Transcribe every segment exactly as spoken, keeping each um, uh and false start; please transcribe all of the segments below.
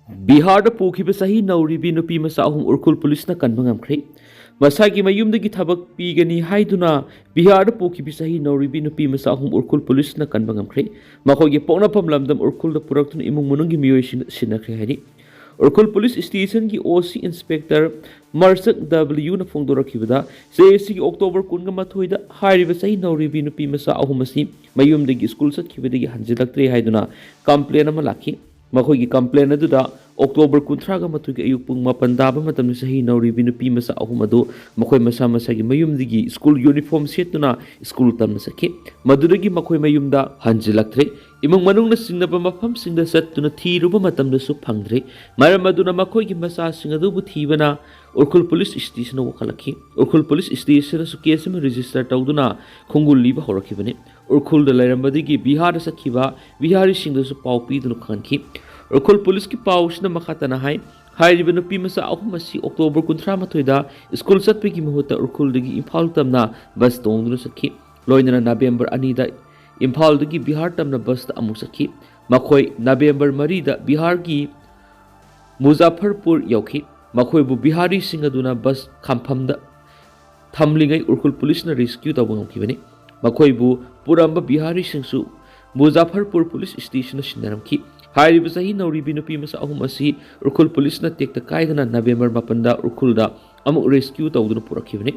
ꯕꯤꯍꯥꯔꯗ ꯄꯨꯈꯤꯕ ꯆꯍꯤ ꯅꯧꯔꯤꯕꯤ ꯅꯨꯄꯤ ꯃꯆꯥ ꯑꯍꯨꯝ ꯎꯔꯈꯨꯜ ꯄꯨꯂꯤꯁꯅ ꯀꯟꯕ ꯉꯝꯈ꯭ꯔꯦ꯫ ꯃꯁꯥꯒꯤ ꯃꯌꯨꯝꯗꯒꯤ ꯊꯕꯛ ꯄꯤꯒꯅꯤ ꯍꯥꯏꯗꯨꯅ ꯕꯤꯍꯥꯔꯗ ꯄꯨꯈꯤꯕ ꯆꯍꯤ ꯅꯧꯔꯤꯕꯤ ꯅꯨꯄꯤ ꯃꯆꯥ ꯑꯍꯨꯝ ꯎꯔꯈꯨꯜ ꯄꯨꯂꯤꯁꯅ ꯀꯟꯕ ꯉꯝꯈ꯭ꯔꯦ꯫ ꯃꯈꯣꯏꯒꯤ ꯄꯣꯛꯅꯐꯝ ꯂꯝꯗꯝ ꯎꯔꯈꯨꯜꯗ ꯄꯨꯔꯛꯇꯨꯅ ꯏꯃꯨꯡ ꯃꯅꯨꯡꯒꯤ ꯃꯤꯑꯣꯏꯁꯤꯡꯗ ꯁꯤꯟꯅꯈ꯭ꯔꯦ ꯍꯥꯏꯔꯤ꯫ ꯎꯔꯈꯨꯜ ꯄꯨꯂꯤꯁ ꯁ꯭ꯇꯦꯁꯟꯒꯤ ꯑꯣ ꯁꯤ ꯏꯟꯁꯄꯦꯛꯇꯔ ꯃꯔꯆꯛ ꯗꯕ꯭ꯂꯤꯌꯨꯅ ꯐꯣꯡꯗꯣꯔꯛꯈꯤꯕꯗ, ꯆꯍꯤ ꯑꯁꯤꯒꯤ ꯑꯣꯛꯇꯣꯕꯔ ꯀꯨꯟꯒ ꯃꯥꯊꯣꯏꯗ ꯍꯥꯏꯔꯤꯕ ꯆꯍꯤ ꯅꯧꯔꯤꯕꯤ ꯅꯨꯄꯤ ꯃꯆꯥ ꯑꯍꯨꯝ ꯑꯁꯤ ꯃꯌꯨꯝꯗꯒꯤ ꯁ꯭ꯀꯨꯜ ꯆꯠꯈꯤꯕꯗꯒꯤ ꯍꯟꯖꯤꯜꯂꯛꯇ꯭ꯔꯦ ꯍꯥꯏꯗꯨꯅ ꯀꯝꯄ꯭ꯂꯦꯟ ꯑꯃ ꯂꯥꯛꯈꯤ꯫ ꯃꯈꯣꯏꯒꯤ ꯀꯝꯄ꯭ꯂꯦꯟ ꯑꯗꯨꯗ ꯑꯣꯛꯇꯣꯕꯔ ꯀꯨꯟꯊ꯭ꯔꯥꯒ ꯃꯥꯊꯣꯏꯒꯤ ꯑꯌꯨꯛ ꯄꯨꯡ ꯃꯥꯄꯟ ꯇꯥꯕ ꯃꯇꯝꯗ ꯆꯍꯤ ꯅꯧꯔꯤꯕꯤ ꯅꯨꯄꯤ ꯃꯆꯥ ꯑꯍꯨꯝ ꯑꯗꯨ ꯃꯈꯣꯏ ꯃꯁꯥ ꯃꯁꯥꯒꯤ ꯃꯌꯨꯝꯗꯒꯤ ꯁ꯭ꯀꯨꯜ ꯌꯨꯅꯤꯐꯣꯔꯝ ꯁꯦꯠꯇꯨꯅ ꯁ꯭ꯀꯨꯜ ꯇꯝꯕ ꯆꯠꯈꯤ꯫ ꯃꯗꯨꯗꯒꯤ ꯃꯈꯣꯏ ꯃꯌꯨꯝꯗ ꯍꯟꯖꯤꯜꯂꯛꯇ꯭ꯔꯦ꯫ ꯏꯃꯨꯡ ꯃꯅꯨꯡꯅ ꯆꯤꯡꯅꯕ ꯃꯐꯝꯁꯤꯡꯗ ꯆꯠꯇꯨꯅ ꯊꯤꯔꯨꯕ ꯃꯇꯝꯗꯁꯨ ꯐꯪꯗ꯭ꯔꯦ꯫ ꯃꯔꯝ ꯑꯗꯨꯅ ꯃꯈꯣꯏꯒꯤ ꯃꯆꯥꯁꯤꯡ ꯑꯗꯨꯕꯨ ꯊꯤꯕꯅ Ukhrul police ꯁ꯭ꯇꯦꯁꯟꯗ ꯋꯥꯀꯠꯂꯛꯈꯤ꯫ Ukhrul police ꯁ꯭ꯇꯦꯁꯟꯗꯁꯨ case ꯑꯃ ꯔꯦꯖꯤꯁꯇꯔ ꯇꯧꯗꯨꯅ ꯈꯣꯡꯒꯨꯜ ꯂꯤꯕ ꯍꯧꯔꯛꯈꯤꯕꯅꯤ꯫ ꯎꯔꯈꯨꯜꯗ ꯂꯩꯔꯝꯕꯗꯒꯤ ꯕꯤꯍꯥꯔꯗ ꯆꯠꯈꯤꯕ ꯕꯤꯍꯥꯔꯤꯁꯤꯡꯗꯁꯨ ꯄꯥꯎ ꯄꯤꯗꯨꯅ ꯈꯪꯍꯟꯈꯤ꯫ ꯎꯔꯈꯨꯜ ꯄꯨꯂꯤꯁꯀꯤ ꯄꯥꯎꯁꯤꯅ ꯃꯈꯥ ꯇꯥꯅ ꯍꯥꯏ, ꯍꯥꯏꯔꯤꯕ ꯅꯨꯄꯤ ꯃꯆꯥ ꯑꯍꯨꯝ ꯑꯁꯤ ꯑꯣꯛꯇꯣꯕꯔ ꯀꯨꯟꯊ꯭ꯔꯥ ꯃꯥꯊꯣꯏꯗ ꯁ꯭ꯀꯨꯜ ꯆꯠꯄꯒꯤ ꯃꯍꯨꯠꯇ ꯎꯔꯈꯨꯜꯗꯒꯤ ꯏꯝꯐꯥꯜ ꯇꯝꯅ ꯕꯁ ꯇꯣꯡꯗꯨꯅ ꯆꯠꯈꯤ꯫ ꯂꯣꯏꯅꯅ ꯅꯕꯦꯝꯕꯔ ꯑꯅꯤꯗ ꯏꯝꯐꯥꯜꯗꯒꯤ ꯕꯤꯍꯥꯔ ꯇꯝꯅ ꯕꯁꯇ ꯑꯃꯨꯛ ꯆꯠꯈꯤ꯫ ꯃꯈꯣꯏ ꯅꯕꯦꯝꯕꯔ ꯃꯔꯤꯗ ꯕꯤꯍꯥꯔꯒꯤ ꯃꯨꯖꯥꯐꯔꯄꯨꯔ ꯌꯧꯈꯤ꯫ ꯃꯈꯣꯏꯕꯨ ꯕꯤꯍꯥꯔꯤꯁꯤꯡ ꯑꯗꯨꯅ ꯕꯁ ꯈꯥꯝꯐꯝꯗ ꯊꯝꯂꯤꯉꯩ ꯎꯔꯈꯨꯜ ꯄꯨꯂꯤꯁꯅ ꯔꯦꯁꯀ꯭ꯌꯨ ꯇꯧꯕ ꯉꯝꯈꯤꯕꯅꯤ꯫ ꯃꯈꯣꯏꯕꯨ ꯄꯨꯔꯝꯕ ꯕꯤꯍꯥꯔꯤꯁꯤꯡꯁꯨ ꯃꯨꯖꯥꯐꯔꯄꯨꯔ ꯄꯨꯂꯤꯁ ꯁ꯭ꯇꯦꯁꯟꯗ ꯁꯤꯟꯅꯔꯝꯈꯤ꯫ ꯍꯥꯏꯔꯤꯕ ꯆꯍꯤ ꯅꯧꯔꯤꯕꯤ ꯅꯨꯄꯤ ꯃꯆꯥ ꯑꯍꯨꯝ ꯑꯁꯤ ꯎꯔꯈꯨꯜ ꯄꯨꯂꯤꯁꯅ ꯇꯦꯛꯇ ꯀꯥꯏꯗꯅ ꯅꯕꯦꯝꯕꯔ ꯃꯥꯄꯟꯗ ꯎꯔꯈꯨꯜꯗ ꯑꯃꯨꯛ ꯔꯦꯁꯀ꯭ꯌꯨ ꯇꯧꯗꯨꯅ ꯄꯨꯔꯛꯈꯤꯕꯅꯤ꯫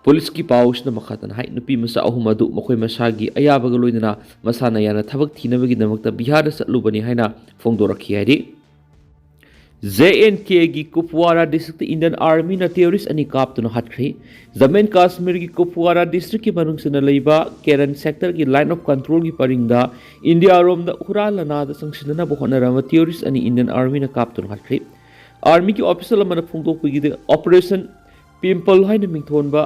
ꯄꯨꯂꯤꯁꯀꯤ ꯄꯥꯎꯁꯤꯅ ꯃꯈꯥ ꯇꯥꯅ ꯍꯥꯏ, ꯅꯨꯄꯤ ꯃꯆꯥ ꯑꯍꯨꯝ ꯑꯗꯨ ꯃꯈꯣꯏ ꯃꯁꯥꯒꯤ ꯑꯌꯥꯕꯒ ꯂꯣꯏꯅꯅ ꯃꯁꯥꯅ ꯌꯥꯅ ꯊꯕꯛ ꯊꯤꯅꯕꯒꯤꯗꯃꯛꯇ ꯕꯤꯍꯥꯔꯗ ꯆꯠꯂꯨꯕꯅꯤ ꯍꯥꯏꯅ ꯐꯣꯡꯗꯣꯔꯛꯈꯤ ꯍꯥꯏꯔꯤ꯫ ꯖꯦ ꯑꯦꯟ ꯀꯦꯒꯤ ꯀꯨꯞꯋꯥꯔꯥ ꯗꯤꯁꯇ꯭ꯔꯤꯛꯇ ꯏꯟꯗꯤꯌꯟ ꯑꯥꯔꯃꯤꯅ ꯇꯦꯔꯣꯔꯤꯁ ꯑꯅꯤ ꯀꯥꯞꯇꯨꯅ ꯍꯥꯠꯈ꯭ꯔꯦ꯫ ꯖꯝꯃꯨ ꯑꯦꯟ ꯀꯥꯁꯃꯤꯔꯒꯤ ꯀꯨꯞꯋꯥꯔꯥ ꯗꯤꯁꯇ꯭ꯔꯤꯛꯀꯤ ꯃꯅꯨꯡ ꯆꯟꯅ ꯂꯩꯕ ꯀꯦꯔꯟ ꯁꯦꯛꯇꯔꯒꯤ ꯂꯥꯏꯟ ꯑꯣꯐ ꯀꯟꯇ꯭ꯔꯣꯜꯒꯤ ꯄꯔꯤꯡꯗ ꯏꯟꯗꯤꯌꯥꯔꯣꯝꯗ ꯍꯨꯔꯥꯟ ꯂꯅꯥꯗ ꯆꯪꯁꯤꯟꯅꯅꯕ ꯍꯣꯠꯅꯔꯝꯕ ꯇꯦꯔꯣꯔꯤꯁ ꯑꯅꯤ ꯏꯟꯗꯤꯌꯟ ꯑꯥꯔꯃꯤꯅ ꯀꯥꯞꯇꯨꯅ ꯍꯥꯠꯈ꯭ꯔꯦ꯫ ꯑꯥꯔꯃꯤꯒꯤ ꯑꯣꯐꯤꯁꯤꯌꯦꯜ ꯑꯃꯅ ꯐꯣꯡꯗꯣꯛꯄꯒꯤꯗ ꯑꯣꯄꯔꯦꯁꯟ ꯄꯤꯝꯄꯜ ꯍꯥꯏꯅ ꯃꯤꯡꯊꯣꯟꯕ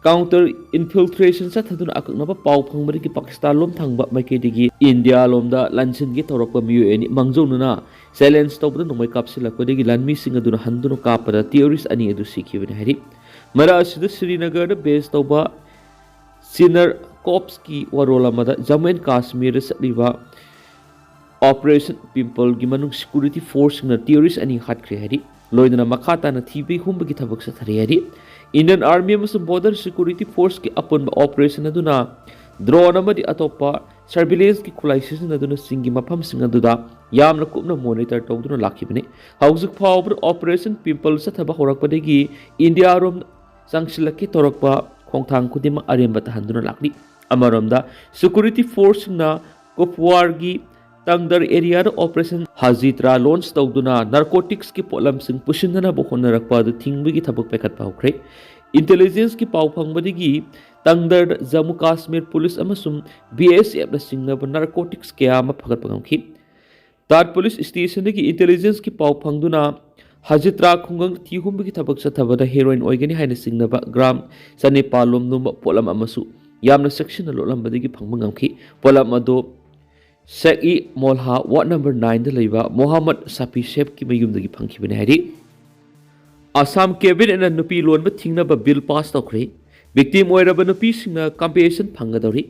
ꯀꯥꯎꯟꯇꯔ ꯏꯟꯐꯤꯜꯇ꯭ꯔꯦꯁꯟ ꯆꯠꯊꯗꯨꯅ ꯑꯀꯛꯅꯕ ꯄꯥꯎ ꯐꯪꯕꯗꯒꯤ ꯄꯥꯀꯤꯁꯇꯥꯟ ꯂꯣꯝ ꯊꯪꯕ ꯃꯥꯏꯀꯩꯗꯒꯤ ꯏꯟꯗꯤꯌꯥ ꯂꯣꯝꯗ ꯂꯥꯟꯁꯤꯟꯒꯦ ꯇꯧꯔꯛꯄ ꯃꯤꯑꯣꯏ ꯑꯅꯤ ꯃꯥꯡꯖꯧꯅꯅ ꯆꯦꯂꯦꯟꯖ ꯇꯧꯕꯗ ꯅꯣꯡꯃꯩ ꯀꯥꯞꯁꯤꯜꯂꯛꯄꯗꯒꯤ ꯂꯥꯟꯃꯤꯁꯤꯡ ꯑꯗꯨꯅ ꯍꯟꯗꯨꯅ ꯀꯥꯞꯄꯗ ꯇꯦꯔꯣꯔꯤꯁ ꯑꯅꯤ ꯑꯗꯨ ꯁꯤꯈꯤꯕꯅꯤ ꯍꯥꯏꯔꯤ꯫ ꯃꯔꯛ ꯑꯁꯤꯗ ꯁ꯭ꯔꯤꯅꯒꯔꯗ ꯕꯦꯖ ꯇꯧꯕ ꯁꯤꯅꯔ ꯀꯣꯞꯁꯀꯤ ꯋꯥꯔꯣꯜ ꯑꯃꯗ ꯖꯝꯃꯨ ꯑꯦꯟ ꯀꯥꯁꯃꯤꯔꯗ ꯆꯠꯂꯤꯕ Operation Pimpleꯒꯤ ꯃꯅꯨꯡ security forceꯁꯤꯡꯅ terrorist ꯑꯅꯤ ꯍꯥꯠꯈ꯭ꯔꯦ ꯍꯥꯏꯔꯤ꯫ ꯂꯣꯏꯅꯅ ꯃꯈꯥ ꯇꯥꯅ ꯊꯤꯕ ꯍꯨꯝꯕꯒꯤ ꯊꯕꯛ ꯆꯠꯊꯔꯤ ꯍꯥꯏꯔꯤ꯫ Indian Army ꯑꯃꯁꯨꯡ Border Security Forceꯀꯤ ꯑꯄꯨꯟꯕ operation ꯑꯗꯨꯅ drone ꯑꯃꯗꯤ ꯑꯇꯣꯞꯄ surveillancekꯤ ꯈꯨꯠꯂꯥꯏ ꯁꯤꯖꯤꯟꯅꯗꯨꯅ ꯆꯤꯡꯒꯤ ꯃꯐꯝꯁꯤꯡ ꯑꯗꯨꯗ ꯌꯥꯝꯅ ꯀꯨꯞꯅ monitor ꯇꯧꯗꯨꯅ ꯂꯥꯛꯈꯤꯕꯅꯤ꯫ ꯍꯧꯖꯤꯛ ꯐꯥꯎꯕꯗ Operation Pimple ꯆꯠꯊꯕ ꯍꯧꯔꯛꯄꯗꯒꯤ ꯏꯟꯗꯤꯌꯥꯔꯣꯝ ꯆꯪꯁꯤꯜꯂꯛꯀꯦ ꯇꯧꯔꯛꯄ ꯈꯣꯡꯊꯥꯡ ꯈꯨꯗꯤꯡꯃꯛ ꯑꯔꯦꯝꯕ ꯇꯥꯍꯟꯗꯨꯅ ꯂꯥꯛꯂꯤ꯫ ꯑꯃꯔꯣꯝꯗ, security forceꯁꯤꯡꯅ ꯀꯨꯞꯋꯥꯔꯒꯤ ꯇꯪꯗꯔ areaꯗ Operation Hajitra launch ꯇꯧꯗꯨꯅ narcoticsꯀꯤ ꯄꯣꯠꯂꯝꯁꯤꯡ ꯄꯨꯁꯤꯟꯅꯅꯕ ꯍꯣꯠꯅꯔꯛꯄ ꯑꯗꯨ ꯊꯤꯡꯕꯒꯤ ꯊꯕꯛ ꯄꯥꯏꯈꯠꯄ ꯍꯧꯈ꯭ꯔꯦ꯫ Intelligenceꯀꯤ ꯄꯥꯎ ꯐꯪꯕꯗꯒꯤ ꯇꯪꯗꯔ Jammu Kashmir Police ꯑꯃꯁꯨꯡ BSFꯅ ꯆꯤꯡꯅꯕ narcotics ꯀꯌꯥ ꯑꯃ ꯐꯒꯠꯄ ꯉꯝꯈꯤ꯫ ꯇꯥꯠ police stationꯗꯒꯤ intelligenceꯀꯤ ꯄꯥꯎ ꯐꯪꯗꯨꯅ ꯍꯖꯤꯇ꯭ꯔꯥ ꯈꯨꯡꯒꯪ ꯊꯤꯍꯨꯝꯕꯒꯤ ꯊꯕꯛ ꯆꯠꯊꯕꯗ heroin ꯑꯣꯏꯒꯅꯤ ꯍꯥꯏꯅ ꯆꯤꯡꯅꯕ gram ꯆꯅꯤꯄꯥꯜ ꯂꯣꯝ ꯅꯣꯝꯕ ꯄꯣꯠꯂꯝ ꯑꯃꯁꯨ ꯌꯥꯝꯅ ꯆꯦꯛꯁꯤꯟꯅ ꯂꯣꯠꯂꯝꯕꯗꯒꯤ ꯐꯪꯕ ꯉꯝꯈꯤ꯫ ꯄꯣꯠꯂꯝ ꯑꯗꯨ ꯁꯦꯛꯏ ꯃꯣꯜꯍꯥ ward number nineꯗ ꯂꯩꯕ ꯃꯣꯍꯥꯃꯗ ꯁꯥꯐꯤ ꯁꯦꯐꯀꯤ ꯃꯌꯨꯝꯗꯒꯤ ꯐꯪꯈꯤꯕꯅꯤ ꯍꯥꯏꯔꯤ꯫ ꯑꯁꯥꯝ cabinetꯅ ꯅꯨꯄꯤ ꯂꯣꯟꯕ ꯊꯤꯡꯅꯕ bill pass ꯇꯧꯈ꯭ꯔꯦ꯫ Victim ꯑꯣꯏꯔꯕ ꯅꯨꯄꯤꯁꯤꯡꯅ compensation ꯐꯪꯒꯗꯧꯔꯤ꯫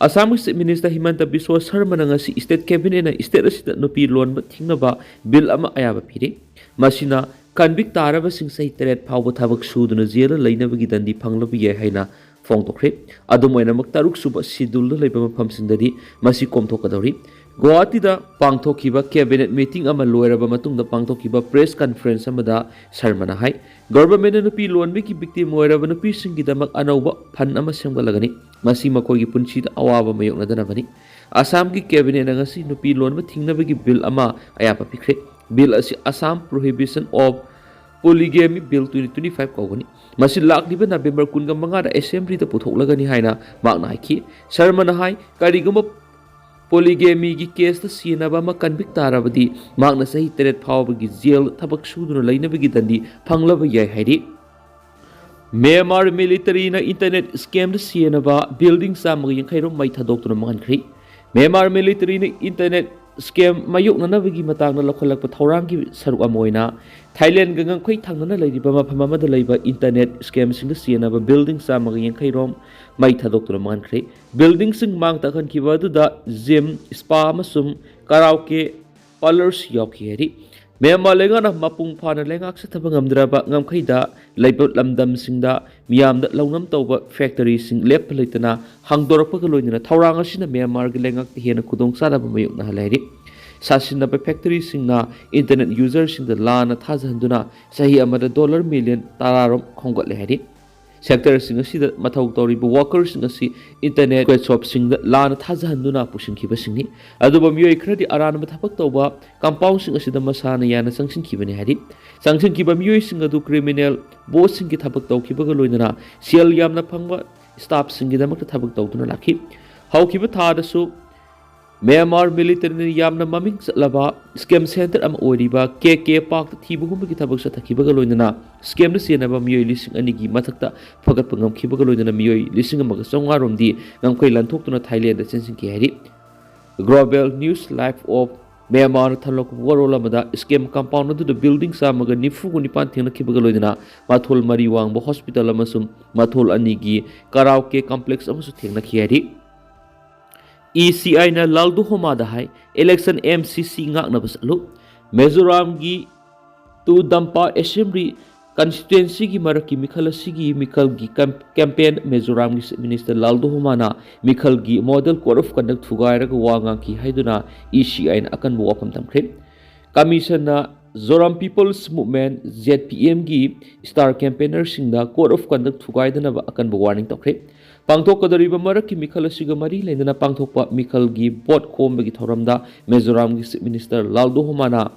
ꯑꯁꯥꯝꯒꯤ Chief Minister ꯍꯤꯃꯟꯇ ꯕꯤꯁ꯭ꯋ ꯁꯔꯃꯅ ꯉꯁꯤ state cabinetꯅ state ꯑꯁꯤꯗ ꯅꯨꯄꯤ ꯂꯣꯟꯕ ꯊꯤꯡꯅꯕ bill ꯑꯃ ꯑꯌꯥꯕ ꯄꯤꯔꯤ꯫ ꯃꯁꯤꯅ convict ꯇꯥꯔꯕꯁꯤꯡ ꯆꯍꯤ ꯇꯔꯦꯠ ꯐꯥꯎꯕ ꯊꯕꯛ ꯁꯨꯗꯨꯅ ꯖꯦꯜꯗ ꯂꯩꯅꯕꯒꯤ ꯗꯟꯗꯤ ꯐꯪꯂꯕ ꯌꯥꯏ ꯍꯥꯏꯅ ꯐꯣꯡꯗꯣꯛꯈ꯭ꯔꯦ꯫ ꯑꯗꯨꯝ ꯑꯣꯏꯅꯃꯛ, ꯇꯔꯨꯛ ꯁꯨꯕ scheduleꯗ ꯂꯩꯕ ꯃꯐꯝꯁꯤꯡꯗꯗꯤ ꯃꯁꯤ ꯀꯣꯝꯊꯣꯛꯀꯗꯧꯔꯤ꯫ ꯒꯨꯋꯥꯍꯥꯇꯤꯗ ꯄꯥꯡꯊꯣꯛꯈꯤꯕ cabinet meeting ꯑꯃ ꯂꯣꯏꯔꯕ ꯃꯇꯨꯡꯗ ꯄꯥꯡꯊꯣꯛꯈꯤꯕ press conference ꯑꯃꯗ ꯁꯔꯃꯅ ꯍꯥꯏ, governmentꯅ ꯅꯨꯄꯤ ꯂꯣꯟꯕꯒꯤ victim ꯑꯣꯏꯔꯕ ꯅꯨꯄꯤꯁꯤꯡꯒꯤꯗꯃꯛ ꯑꯅꯧꯕ fund ꯑꯃ ꯁꯦꯝꯒꯠꯂꯒꯅꯤ꯫ ꯃꯁꯤ ꯃꯈꯣꯏꯒꯤ ꯄꯨꯟꯁꯤꯗ ꯑꯋꯥꯕ ꯃꯥꯌꯣꯛꯅꯗꯅꯕꯅꯤ꯫ ꯑꯁꯥꯝꯒꯤ cabinetꯅ ꯉꯁꯤ ꯅꯨꯄꯤ ꯂꯣꯟꯕ ꯊꯤꯡꯅꯕꯒꯤ bill ꯑꯃ ꯑꯌꯥꯕ ꯄꯤꯈ꯭ꯔꯦ꯫ Bill ꯑꯁꯤ Assam Prohibition of Polygamy Bill twenty twenty-five ꯀꯧꯒꯅꯤ꯫ ꯃꯁꯤ ꯂꯥꯛꯂꯤꯕ November ꯀꯨꯟꯒ ꯃꯉꯥꯗ assemblyꯗ ꯄꯨꯊꯣꯛꯂꯒꯅꯤ ꯍꯥꯏꯅ ꯃꯍꯥꯛꯅ ꯍꯥꯏꯈꯤ꯫ ꯁꯔꯃꯅ ꯍꯥꯏ, ꯀꯔꯤꯒꯨꯝꯕ polygamyꯒꯤ caseꯇ ꯁꯤꯟꯅꯕ ꯑꯃ convict ꯇꯥꯔꯕꯗꯤ ꯃꯍꯥꯛꯅ ꯆꯍꯤ ꯇꯔꯦꯠ ꯐꯥꯎꯕꯒꯤ ꯖꯦꯜ ꯊꯕꯛ ꯁꯨꯗꯨꯅ ꯂꯩꯅꯕꯒꯤ ꯗꯟꯗꯤ ꯐꯪꯂꯕ ꯌꯥꯏ ꯍꯥꯏꯔꯤ꯫ Myanmar militaryꯅ internet scamꯗ ꯁꯤꯖꯤꯟꯅꯕ building ꯆꯥꯝꯃꯒ ꯌꯥꯡꯈꯩ ꯔꯣꯝ ꯃꯩ ꯊꯥꯗꯣꯛꯇꯨꯅ ꯃꯥꯡꯍꯟꯈ꯭ꯔꯦ꯫ Myanmar militaryꯅ internet scam ꯃꯥꯌꯣꯛꯅꯅꯕꯒꯤ ꯃꯇꯥꯡꯗ ꯂꯧꯈꯠꯂꯛꯄ ꯊꯧꯔꯥꯡꯒꯤ ꯁꯔꯨꯛ ꯑꯃ ꯑꯣꯏꯅ ꯊꯥꯏꯂꯦꯟꯒ ꯉꯝꯈꯩ ꯊꯪꯅꯅ ꯂꯩꯔꯤꯕ ꯃꯐꯝ ꯑꯃꯗ ꯂꯩꯕ internet scamꯁꯤꯡꯗ ꯆꯦꯟꯅꯕ building ꯆꯥꯝꯃꯒ ꯌꯥꯡꯈꯩ ꯔꯣꯝ ꯃꯩ ꯊꯥꯗꯣꯛꯇꯨꯅ ꯃꯥꯡꯈ꯭ꯔꯦ꯫ Buildingꯁꯤꯡ ꯃꯥꯡ ꯇꯥꯛꯍꯟꯈꯤꯕ ꯑꯗꯨꯗ gym, spa ꯑꯃꯁꯨꯡ karaoke parlours ꯌꯥꯎꯈꯤ ꯍꯥꯏꯔꯤ꯫ ꯃ꯭ꯌꯥꯟꯃꯥꯔ ꯂꯩꯉꯥꯛꯅ ꯃꯄꯨꯡ ꯐꯥꯅ ꯂꯩꯉꯥꯛ ꯆꯠꯊꯕ ꯉꯝꯗ꯭ꯔꯕ ꯉꯝꯈꯩꯗ ꯂꯩꯕ ꯂꯝꯗꯝꯁꯤꯡꯗ ꯃꯤꯌꯥꯝꯗ ꯂꯧꯅꯝ ꯇꯧꯕ factoryꯁꯤꯡ ꯂꯦꯞꯄ ꯂꯩꯇꯅ ꯍꯥꯡꯗꯣꯔꯛꯄꯒ ꯂꯣꯏꯅꯅ ꯊꯧꯔꯥꯡ ꯑꯁꯤꯅ ꯃ꯭ꯌꯥꯟꯃꯥꯔꯒꯤ ꯂꯩꯉꯥꯛꯇ ꯍꯦꯟꯅ ꯈꯨꯗꯣꯡꯆꯥꯗꯕ ꯃꯥꯌꯣꯛꯅꯍꯜꯂꯦ ꯍꯥꯏꯔꯤ꯫ ꯁꯥꯁꯤꯟꯅꯕ factoryꯁꯤꯡꯅ internet userꯁꯤꯡꯗ ꯂꯥꯟꯅ ꯊꯥꯖꯍꯟꯗꯨꯅ ꯆꯍꯤ ꯑꯃꯗ dollar million ꯇꯔꯥ ꯔꯣꯝ ꯈꯣꯝꯒꯠꯂꯦ ꯍꯥꯏꯔꯤ꯫ Sectorꯁꯤꯡ ꯑꯁꯤꯗ ꯃꯊꯧ ꯇꯧꯔꯤꯕ workerꯁꯤꯡ ꯑꯁꯤ internet sweatshopꯁꯤꯡꯗ ꯂꯥꯟꯅ ꯊꯥꯖꯍꯟꯗꯨꯅ ꯄꯨꯁꯤꯟꯈꯤꯕꯁꯤꯡꯅꯤ꯫ ꯑꯗꯨꯕꯨ ꯃꯤꯑꯣꯏ ꯈꯔꯗꯤ ꯑꯔꯥꯟꯕ ꯊꯕꯛ ꯇꯧꯕ compoundꯁꯤꯡ ꯑꯁꯤꯗ ꯃꯁꯥꯅ ꯌꯥꯅ ꯆꯪꯁꯤꯟꯈꯤꯕꯅꯤ ꯍꯥꯏꯔꯤ꯫ ꯆꯪꯁꯤꯟꯈꯤꯕ ꯃꯤꯑꯣꯏꯁꯤꯡ ꯑꯗꯨ criminal bossꯁꯤꯡꯒꯤ ꯊꯕꯛ ꯇꯧꯈꯤꯕꯒ ꯂꯣꯏꯅꯅ ꯁꯦꯜ ꯌꯥꯝꯅ ꯐꯪꯕ staffꯁꯤꯡꯒꯤꯗꯃꯛꯇ ꯊꯕꯛ ꯇꯧꯗꯨꯅ ꯂꯥꯛꯈꯤ꯫ ꯍꯧꯈꯤꯕ ꯊꯥꯗꯁꯨ ꯃ꯭ꯌꯥꯟꯃꯥꯔ militaryꯅ ꯌꯥꯝꯅ ꯃꯃꯤꯡ ꯆꯠꯂꯕ scam center ꯑꯃ ꯑꯣꯏꯔꯤꯕ KK Parkꯇ ꯊꯤꯕ ꯍꯨꯝꯕꯒꯤ ꯊꯕꯛ ꯆꯠꯊꯈꯤꯕꯒ ꯂꯣꯏꯅꯅ scamꯗ ꯆꯦꯟꯅꯕ ꯃꯤꯑꯣꯏ ꯂꯤꯁꯤꯡ ꯑꯅꯤꯒꯤ ꯃꯊꯛꯇ ꯐꯒꯠꯄ ꯉꯝꯈꯤꯕꯒ ꯂꯣꯏꯅꯅ ꯃꯤꯑꯣꯏ ꯂꯤꯁꯤꯡ ꯑꯃꯒ ꯆꯥꯝꯃꯉꯥ ꯔꯣꯝꯗꯤ ꯉꯝꯈꯩ ꯂꯥꯟꯊꯣꯛꯇꯨꯅ ꯊꯥꯏꯂꯦꯟꯗ ꯆꯦꯟꯁꯤꯟꯈꯤ ꯍꯥꯏꯔꯤ꯫ Global News Live of Myanmarꯅ ꯊꯝꯂꯛꯄ ꯋꯥꯔꯣꯜ ꯑꯃꯗ scam compound ꯑꯗꯨꯗ building ꯆꯥꯝꯃꯒ ꯅꯤꯐꯨꯒ ꯅꯤꯄꯥꯟ ꯊꯦꯡꯅꯈꯤꯕꯒ ꯂꯣꯏꯅꯅ ꯃꯊꯣꯜ ꯃꯔꯤ ꯋꯥꯡꯕ hospital ꯑꯃꯁꯨꯡ ꯃꯊꯣꯜ ꯑꯅꯤꯒꯤ karaoke complex ꯑꯃꯁꯨ ꯊꯦꯡꯅꯈꯤ ꯍꯥꯏꯔꯤ꯫ ECIꯅ ꯂꯥꯜꯗꯨꯍꯣꯃꯥꯗ ꯍꯥꯏ, election MCC ꯉꯥꯛꯅꯕ ꯆꯠꯂꯨ꯫ ꯃꯤꯖꯣꯔꯥꯝꯒꯤ ꯇꯨ ꯗꯝꯄꯥ Assembly Constituencyꯒꯤ ꯃꯔꯛꯀꯤ ꯃꯤꯈꯜ ꯑꯁꯤꯒꯤ ꯃꯤꯈꯜꯒꯤ ꯀꯝ-, campaign ꯃꯤꯖꯣꯔꯥꯝꯒꯤ Chief Minister ꯂꯥꯜꯗꯨꯍꯣꯃꯥꯅ ꯃꯤꯈꯜꯒꯤ Model Code of Conduct ꯊꯨꯒꯥꯏꯔꯒ ꯋꯥ ꯉꯥꯡꯈꯤ ꯍꯥꯏꯗꯨꯅ ECIꯅ ꯑꯀꯟꯕ ꯋꯥꯐꯝ ꯊꯝꯈ꯭ꯔꯦ꯫ Commissionꯅ Zoram People's Movement, ZPMꯒꯤ star campaignerꯁꯤꯡꯗ Code of Conduct ꯊꯨꯒꯥꯏꯗꯅꯕ ꯑꯀꯟꯕ warning ꯇꯧꯈ꯭ꯔꯦ꯫ ꯄꯥꯡꯊꯣꯛꯀꯗꯧꯔꯤꯕ ꯃꯔꯛꯀꯤ ꯃꯤꯈꯜ ꯑꯁꯤꯒ ꯃꯔꯤ ꯂꯩꯅꯅ ꯄꯥꯡꯊꯣꯛꯄ ꯃꯤꯈꯜꯒꯤ vote ꯈꯣꯝꯕꯒꯤ ꯊꯧꯔꯝꯗ ꯃꯤꯖꯣꯔꯥꯝꯒꯤ Chief Minister ꯂꯥꯜꯗꯨꯍꯣꯃꯥꯅ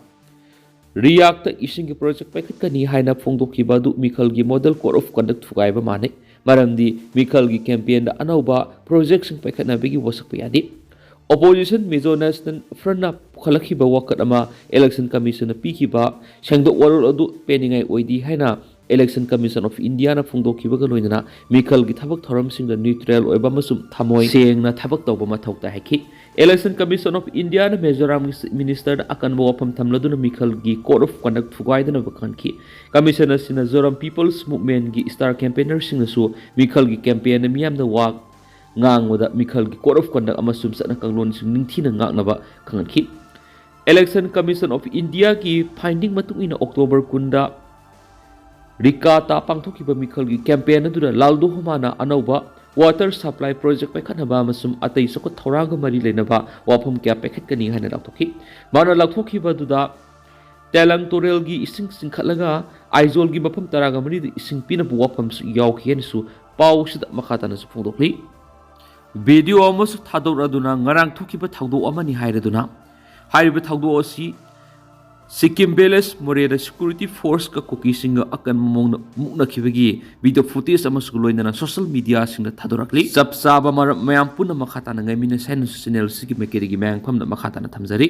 ꯔꯤꯌꯥꯛꯇ ꯏꯁꯤꯡꯒꯤ project ꯄꯥꯏꯈꯠꯀꯅꯤ ꯍꯥꯏꯅ ꯐꯣꯡꯗꯣꯛꯈꯤꯕ ꯑꯗꯨ ꯃꯤꯈꯜꯒꯤ Model Code of Conduct ꯊꯨꯒꯥꯏꯕ ꯃꯥꯟꯅꯩ꯫ ꯃꯔꯝꯗꯤ ꯃꯤꯈꯜꯒꯤ campaignꯗ ꯑꯅꯧꯕ projectꯁꯤꯡ ꯄꯥꯏꯈꯠꯅꯕꯒꯤ ꯋꯥꯁꯛꯄ ꯌꯥꯗꯦ꯫ Opposition Mizo National Frontꯅ ꯄꯨꯈꯠꯂꯛꯈꯤꯕ ꯋꯥꯀꯠ ꯑꯃ Election Commissionꯅ ꯄꯤꯈꯤꯕ ꯁꯦꯡꯗꯣꯛ ꯋꯥꯔꯣꯜ ꯑꯗꯨ ꯄꯦꯟꯅꯤꯡꯉꯥꯏ ꯑꯣꯏꯗꯦ ꯍꯥꯏꯅ Election Commission of Indiaꯅ ꯐꯣꯡꯗꯣꯛꯈꯤꯕꯒ ꯂꯣꯏꯅꯅ ꯃꯤꯈꯜꯒꯤ ꯊꯕꯛ ꯊꯧꯔꯝꯁꯤꯡꯗ neutral ꯑꯣꯏꯕ ꯑꯃꯁꯨꯡ ꯊꯃꯣꯏ ꯁꯦꯡꯅ ꯊꯕꯛ ꯇꯧꯕ ꯃꯊꯧ ꯇꯥꯏ ꯍꯥꯏꯈꯤ꯫ Election Commission of Indiaꯅ ꯃꯤꯖꯣꯔꯥꯝꯒꯤ Chief Ministerꯗ ꯑꯀꯟꯕ ꯋꯥꯐꯝ ꯊꯝꯂꯗꯨꯅ ꯃꯤꯈꯜꯒꯤ Code of Conduct ꯊꯨꯒꯥꯏꯗꯅꯕ ꯈꯪꯍꯟꯈꯤ꯫ Commission ꯑꯁꯤꯅ Zoram People's Movementꯀꯤ star campaignerꯁꯤꯡꯅꯁꯨ ꯃꯤꯈꯜꯒꯤ campaignꯗ ꯃꯤꯌꯥꯝꯅ ꯋꯥ ꯉꯥꯡꯕꯗ ꯃꯤꯈꯜꯒꯤ Code of Conduct ꯑꯃꯁꯨꯡ ꯆꯠꯅ ꯀꯥꯡꯂꯣꯟꯁꯤꯡ ꯅꯤꯡꯊꯤꯅ ꯉꯥꯛꯅꯕ ꯈꯪꯍꯟꯈꯤ꯫ Election Commission of Indiaꯒꯤ finding ꯃꯇꯨꯡ ꯏꯟꯅ October ꯀꯨꯟꯗ ꯔꯤꯀꯥꯇꯥ ꯄꯥꯡꯊꯣꯛꯈꯤꯕ ꯃꯤꯈꯜꯒꯤ campaign ꯑꯗꯨꯗ ꯂꯥꯜꯗꯣꯍꯣꯃꯥꯅ ꯑꯅꯧꯕ water supply project ꯄꯥꯏꯈꯠꯅꯕ ꯑꯃꯁꯨꯡ ꯑꯇꯩ ꯆꯥꯎꯈꯠ ꯊꯧꯔꯥꯡꯒ ꯃꯔꯤ ꯂꯩꯅꯕ ꯋꯥꯐꯝ ꯀꯌꯥ ꯄꯥꯏꯈꯠꯀꯅꯤ ꯍꯥꯏꯅ ꯂꯥꯎꯊꯣꯛꯈꯤ꯫ ꯃꯥꯅ ꯂꯥꯎꯊꯣꯛꯈꯤꯕ ꯑꯗꯨꯗ ꯇꯦꯂꯪ ꯇꯨꯔꯦꯜꯒꯤ ꯏꯁꯤꯡ ꯆꯤꯡꯈꯠꯂꯒ ꯑꯥꯏꯖꯣꯜꯒꯤ ꯃꯐꯝ ꯇꯔꯥꯒ ꯃꯔꯤꯗ ꯏꯁꯤꯡ ꯄꯤꯅꯕ ꯋꯥꯐꯝꯁꯨ ꯌꯥꯎꯈꯤ ꯍꯥꯏꯅꯁꯨ ꯄꯥꯎꯁꯤꯗ ꯃꯈꯥ ꯇꯥꯅꯁꯨ ꯐꯣꯡꯗꯣꯛꯂꯤ꯫ Video ꯑꯃꯁꯨ ꯊꯥꯗꯣꯔꯛꯂꯗꯨꯅ ꯉꯔꯥꯡ ꯊꯣꯛꯈꯤꯕ ꯊꯧꯗꯣꯛ ꯑꯃꯅꯤ ꯍꯥꯏꯔꯗꯨꯅ ꯍꯥꯏꯔꯤꯕ ꯊꯧꯗꯣꯛ ꯑꯁꯤ Sikkim Village ꯃꯣꯔꯦꯗ security forceꯀ ꯀꯨꯀꯤꯁꯤꯡꯒ ꯑꯀꯟꯕ ꯃꯑꯣꯡꯗ ꯃꯨꯛꯅꯈꯤꯕꯒꯤ video footage ꯑꯃꯁꯨ ꯂꯣꯏꯅꯅ social mediaꯁꯤꯡꯗ ꯊꯥꯗꯣꯔꯛꯂꯤ꯫ ꯆꯞ ꯆꯥꯕ ꯃꯔꯝ ꯃꯌꯥꯝ ꯄꯨꯟꯅ ꯃꯈꯥ ꯇꯥꯅ ꯉꯥꯏꯃꯤꯟꯅꯁꯤ ꯍꯥꯏꯅꯁꯨ channel ꯑꯁꯤꯒꯤ ꯃꯥꯏꯀꯩꯗꯒꯤ ꯃꯌꯥꯝ ꯐꯝꯅ ꯃꯈꯥ ꯇꯥꯅ ꯊꯝꯖꯔꯤ꯫